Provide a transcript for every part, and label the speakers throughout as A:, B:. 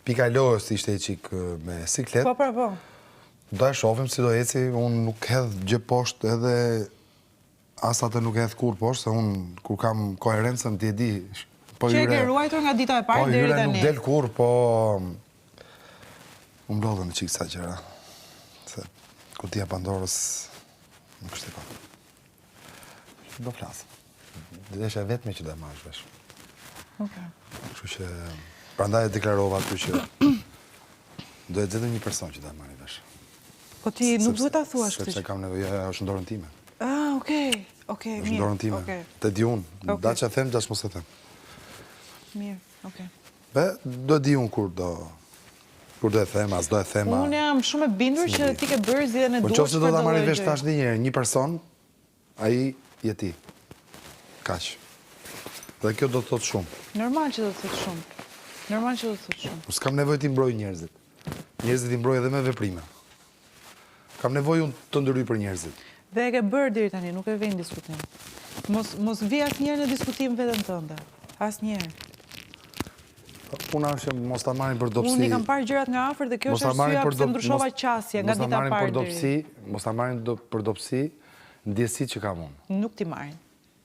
A: Pika e lojës ishte i çik me siklet.
B: Po, po, po.
A: Do e shohim si do eci, unë nuk hedh gjë poshtë edhe as atë nuk e hedh kurrë poshtë, se unë kur kam koherencën ti e di.
B: Po Që e ke ruajtur nga dita e parë po deri tani.
A: Po nuk del kurrë, po u mblodhën çik ca gjëra. Se kutia e Pandorës nuk është e kotë. Do flas. Do jesh e vetme që do e marrësh vesh.
B: Okej.
A: Kështu që prandaj e deklarova aty që do jetë vetëm një person që do e marrë vesh.
B: Po ti nuk duhet ta thuash
A: këtë. Sepse kam nevojë, jo, jo, është në dorën time.
B: Ah, okej. Okej, mirë.
A: Është në dorën time.
B: Okej.
A: Të di unë, da ç'a them, da ç'mos e them.
B: Mirë, okej.
A: Be, do di unë kur do kur do e them, as do e them.
B: Unë jam shumë e bindur që ti ke bërë zgjidhjen e
A: po duhur. Po qoftë se do ta marrë vesh tash një herë, një person, Ai je ti. Kaq. Dhe kjo do të thotë
B: shumë. Normal që do të thotë shumë. Normal që do të thotë
A: shumë. Unë s'kam nevojë t'i mbroj njerëzit. Njerëzit i mbroj edhe me veprime. Kam nevojë unë të ndërhyj për
B: njerëzit. Dhe e ke bërë deri tani, nuk e vë në diskutim. Mos mos vi asnjëherë në diskutim veten tënde. Asnjëherë.
A: Puna është që mos ta marrin për
B: dobësi. Unë i kam parë gjërat nga afër dhe kjo është arsyeja pse ndryshova qasje nga dita e parë
A: deri. Mos ta marrin për dobësi ndjesitë që kam
B: unë. Nuk t'i marrin.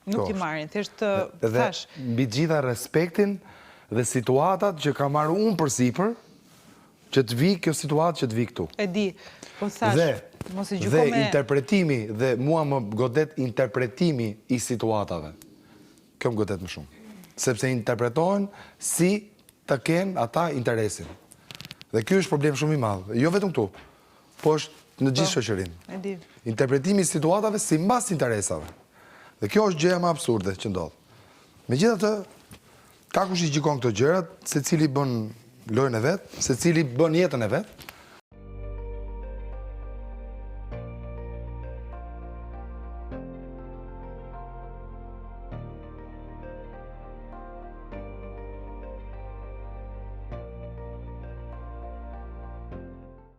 B: Nuk t'i marrin, thjesht të
A: thashë. Dhe mbi të gjitha respektin dhe situatat që kam marrë unë përsipër, që të vijë kjo situatë që të vijë
B: këtu. E di, po thashë, mos e gjyko
A: me... Dhe interpretimi, dhe mua më godet interpretimi i situatave. Kjo më godet më shumë. Sepse interpretohen si të kenë ata interesin. Dhe ky është problem shumë i madh, jo vetëm këtu. Po është në gjithë po, shoqërinë.
B: E di.
A: Interpretimi i situatave simbas interesave. Dhe kjo është gjëja më absurde që ndodh. Megjithatë, ka kush i gjykon këto gjërat, secili bën lojën e vet, secili bën jetën e vet.